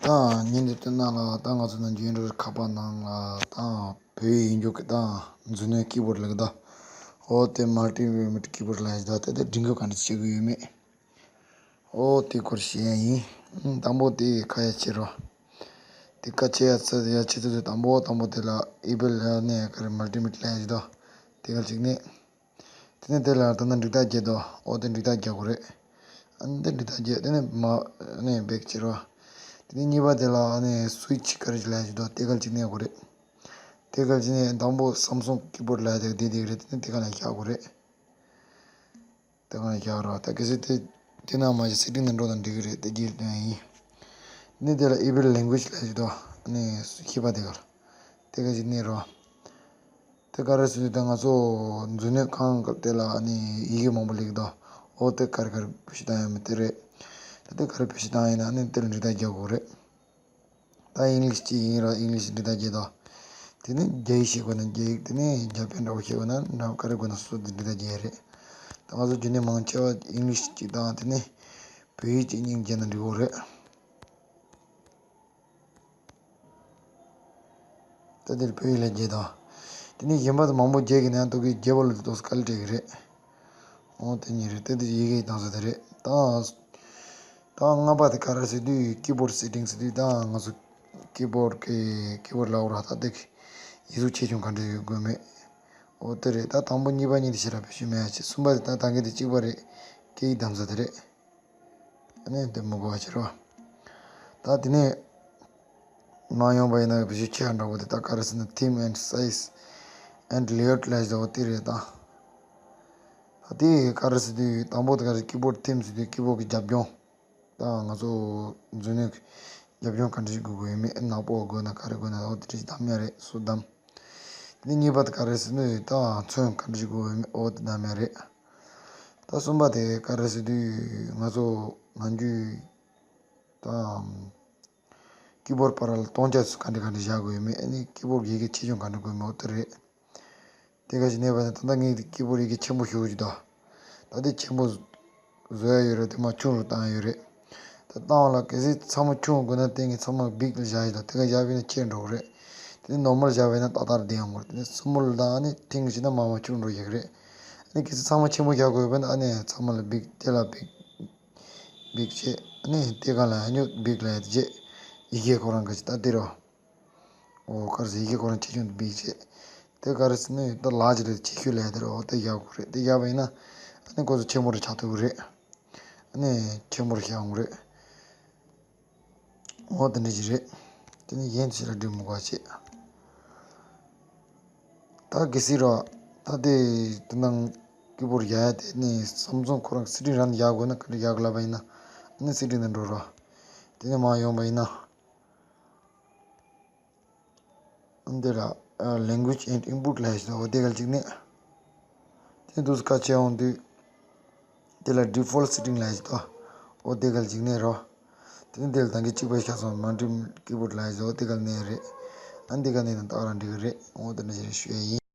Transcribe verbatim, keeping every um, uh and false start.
ད་ཉིན་འདི་དོན་ནང་ལ་ད་ང་ཚོ་ནང་རྒྱུན་རིར་ཁ་པར་ནང་ལ་ད་བོད་ཡིག་ཡིན་རྒྱུ་གི་ད་མཛུབ་གནོན་ཀི་བོར་ལ་གི་ད། ཨོ་དེ་མལ་ཊི་མི་ཌི་ཡ་ཀི་བོར་ལ་ཡི་ད་དེ་དེ་སྒྲིག་འགོད་ག་འདྲ་བྱེད་དགོས་ཡོད་མེད། ཨོ་དེ་སྐོར་བཤད་ཡ་ཡིན། དང་པོ་དེ་ཁ་ཡ་ཆེ་རོ། དེ་ཁ་ཆེ་ཡ་ཚ་ཡ་ཆེ་ཚོད་དེ་དང་པོ་དང་པོ་དེ་ལ་ཨི་བེལ་ནས་ག་རེ་མལ་ཊི་མི་ཌི་ཡ་ལ་ཡི་ད། དེ་ག་ཅིག་ནས། དེ་ནས་དེ་ལ་ད་ནི་འགྲིག་རྟགས་བརྒྱད་དོ། ཨོ་དེ་འགྲིག་རྟགས་བརྒྱད་དགོས་རེད། ཨ་ནི་དེ་འགྲིག་རྟགས་བརྒྱད་དེ་ནས་མ་ནས་བེག་བྱེད་རོགས། དེ་ནས་གཉིས་པ་དེ་ལ་ཨ་ནི་སུའི་ཆི་ག་རེ་ཅིག་ལ་ཡ་ཅིག་དོ། དེ་ག་ཅིག་ནས་དགོས་རེད། དེ་ག་ཅིག་ནས་དང་པོ་སམ་སུང་ཀི་བོར་ལ་ཡ་དེ་དེ་དེ་རེད། དེ་ནས་དེ་ག་ལ་བཞག་དགོས་རེད། དེ་ག་ལ་བཞག་རོགས། ད་གལ་སྲིད་དེ་དེ་ནང་མ་ཞིག་སེ་ཊིང་ནང་འགྲོ་དང་འགྲིག་གི་རེད། དེ་རྒྱུ་དོན་ཡིན། དེ་ནས་དེ་ལ་ཨི་བེལ་ལེང་གུ་ཨེ་ཇི་ལ་ཡ་ཅིག་དོ། ཨ་ནི་བཞི་པ་དེ་ག་ལ། དེ་ག་ཅིག་ནས་རོགས། དེ་ག་རེ་ཟེར་དུས་ད་ང་ཚོ་མཛུབ་གནོན་ཁང་གི་དེ་ལ་ཨ་ནི་ཡི་གེ་མང་པོ་སླེབས་འདུག། ཨོ་དེ་ག་རེ་ག་རེ་བེད་སྤྱོད་བཏང་ཡོད་མེད་དེ་རེད། ད་དེ་ག་རེ་བེད་སྤྱོད་བཏང་ཡིན་ན་ཨ་ནི་དེ་ལ་འགྲིག་རྟགས་རྒྱག་དགོས་རེད། ད་ཨིང་ལིཤ་གཅིག་ཡིན་ར་ཨིང་ལིཤ་འགྲིག་རྟགས་རྒྱག་དང་། དེ་ནས་རྒྱ་ཡིག་ཤེས་དགོས་ན་རྒྱ་ཡིག། དེ་ནས་རྒྱ་དཔེ་འདྲ་བོ་ཤེས་དགོས་ན་འདྲ་བོ་ག་རེ་དགོས་ན་སོ་སོ་དེ་འགྲིག་རྟགས་རྒྱག་ཡ་རེད། ད་ང་ཚོ་རྒྱུན་ནས་མང་ཆེ་བ་ཨིང་ལིཤ་གཅིག་དང་དེ་ནས་བོད་ཡིག་གཅིག་གཉིས་རྒྱག་ན་འགྲིག་གི་རེད། ད་འདིར་བོད་ཡིག་ལ་རྒྱག་དང་།། དེ་ནས་གཞན་པ་དེ་མང་པོ་རྒྱག་གི་ན་ཡང་ཐོག་གི་རྒྱག་པ་ལ་དེ་ཏོག་ཙམ་དཀའ་ལས་འཕྲད་ཀྱི་རེད། འོ་དེ་གཉིས་རེད། དེ་དེ་ཡི་གེ་དང་ས་དེ་རེད་ད། ད་ལྔ་པ་དེ་ག་རེ་ཟེར་དུས་ཀི་བོར་སེ་ཊིང་ཟེར་དུས་ད་ང་ཚོ་ཀི་བོར་གི་ཀི་བོར་ལ་འོ་ར་ད་དེ་གི་ཡིག་གཟུགས་ཆེ་ཆུང་ག་འདྲ་ཡོད་དགོས་མེད། འོ་དེ་རེད། ད་དང་པོ་གཉིས་པ་གཉིས་དེ་ཞེ་དྲག་བེད་སྤྱོད་མེད་ཡ་ཆེ། གསུམ་པ་དེ་ད་ད་གི་དེ་གཅིག་པ་རེད། སྐད་ཡིག་དང་ས་དེ་རེད། ཨ་ནི་དེ་མི་དགོས་པ་བྱེད་རོགས། ད་དེ་ནས་མ་ཡོང་པ་ཡིན་ན་བེད་སྤྱོད་ཆེ་བ་འདྲ་བོ་དེ་ད་ག་རེ་ཟེར་ན་theme and size and layout ལ་ཟེར་བ་དེ་རེད་ད། ད་དེ་ག་རེ་ཟེར་དུས་དང་པོ་དེ་ག་རེ་ཀི་བོར་ཐིམ་ཟེར་དུས་ཀི་བོར་གི་རྒྱབ་ལྗོངས། ད་ང་ཚོ་མཛུབ་གནོན་གི་རྒྱབ་ལྗོངས་ག་འདྲ་ཞིག་དགོས་དགོས་ཡོད་མེད། ནག་པོ་དགོས་ན་ག་རེ་དགོས་ན་འོ་དེ་འདྲ་ཞིག་བདམས་ཡ་རེད། སོ་བདམས། དེ་ནས་གཉིས་པ་དེ་ག་རེ་ཟེར་ན་ད་ཚོན་ག་འདྲ་ཞིག་དགོས་ཡོད་མེད་འོ་དེ་བདམས་ཡ་རེད། ད་གསུམ་པ་དེ་ག་རེ་ཟེར་དུས་ང་ཚོ་ནམ་རྒྱུན་ད་ཀི་བོར་བར་ལ་སྟོང་ཆ་ག་འདྲ་ག་འདྲ་བཞག་དགོས་ཡོད་མེད། ཨ་ནི་ཀི་བོར་ཡི་གེ་ཆེ་ཆུང་ག་འདྲ་དགོས་མེད་འོ་དེ་རེད། དེ་ག་ཞིག་གནས་པ་ནི་ད་ལྟ་ངས་ཀི་བོར་ཡི་གེ་ཆེན་པོ་ཞུ་གི་འདུག། ད་དེ་ཆེན་པོ་བཟོ་ཡ་ཡོད་རེད། དེ་མ་ཆུང་རུ་བཏང་ཡ་ཡོད་རེད། ད་བཏང་བ་ལ་གལ་སྲིད་ཚང་མ་ཆུང་དགོས་ན་དེ་ངས་ཚང་མ་བིག་ལ་བཞག་ཡོད་ད། དེ་ག་བཞག་པ་ཡིན་ན་ཆེར་འགྲོ་གི་རེད། དེ་ནས་ནོར་མལ་བཞག་པ་ཡིན་ན་ཏག་ཏག་བསྡད་ཡོང་གི་རེད། དེ་ནས་སི་མོལ་དང་ཨ་ནི་ཐིང་བྱས་ན་མར་མར་ཆུང་འགྲོ་ཡག་གི་རེད། ཨ་ནི་གལ་སྲིད་ཚང་མ་ཆེན་པོ་བཞག་དགོས་པ་ཡིན་ན་ཨ་ནི་ཚང་མ་ལ་བིག་དེ་ལ་བིག་བིག་བྱས། ཨ་ནི་དེ་ག་ལ་ཨ་ནི་བིག་ལ་ཡ་དེ་བྱས། ཡི་གེ་ཁོ་རང་ག་ཅིག་ད་དེ་རོ། འོ་ག་རེ་ཟེར། ཡི་གེ་ཁོ་རང་ཆེ་ཆུང་དེ་བིག་བྱས། དེ་ག་རེ་ཟེར་ན་ད་ལག་ཅིག་རེད། ཆེ་ཤོས་ལ་ཡ་དེ་རོ། འོ་དེ་བཞག་དགོས་རེད། དེ་བཞག་པ་ཡིན་ན་ཨ་ནི་ཁོ་ཚོ་ཆེན་པོ་རེ་ཆགས་ཐུབ་ཀྱི་རེད། ཨ་ནི་ཆེན་པོ་རེ་བཞག་ཡོང་གི་རེད། འོ་དེ་འདྲ་ཞིག་རེད། དེ་ནས་གཞན་ཞིག་ལ་འགྲིག་མི་དགོས་པ་བྱས། ད་གལ་སྲིད་རོ། ད་དེ་དེ་ནང་ཀི་བོར་ཡ་ཡ་དེ་ནས་སམ་སུང་ཁོ་རང་སི་ཊིང་རང་ནས་ཡག་དགོས་ན་ག་འདྲ་ཡག་ལབ་པ་ཡིན་ན། ཨ་ནི་སི་ཊིང་ནང་འགྲོ་རོགས། དེ་ནས་མར་ཡོང་པ་ཡིན་ན། ཨ་འདི་ལ་language and input ལབ་ཡ་ཞིག་འདུག། འོ་དེ་ག་ལ་གཅིག་ནས། དེ་འདུག་སེ་ཁ་ཕྱེ་ཡོང་དུས། དེ་ལ་default setting ལབ་ཡ་ཞིག་འདུག། འོ་དེ་ག་ལ་གཅིག་ནས་རོ། དེ་ནས་དེ་ལ་ད་གིན་གཅིག་པ་ཤ་སོང་མལ་ཊི་མི་ཌི་ཡ་ཀི་བོར་ལབ་ཡ་ཞིག་འདུག། འོ་དེ་ག་ལ་གནོན་ཡ་རེད། ཨ་འདི་ག་གནོན་ན་ཏག་རང་འགྲིག་གི་རེད། འོ་དེ་འདྲ་ཞིག་རེད་ཞུ་ཡ་ཡིན།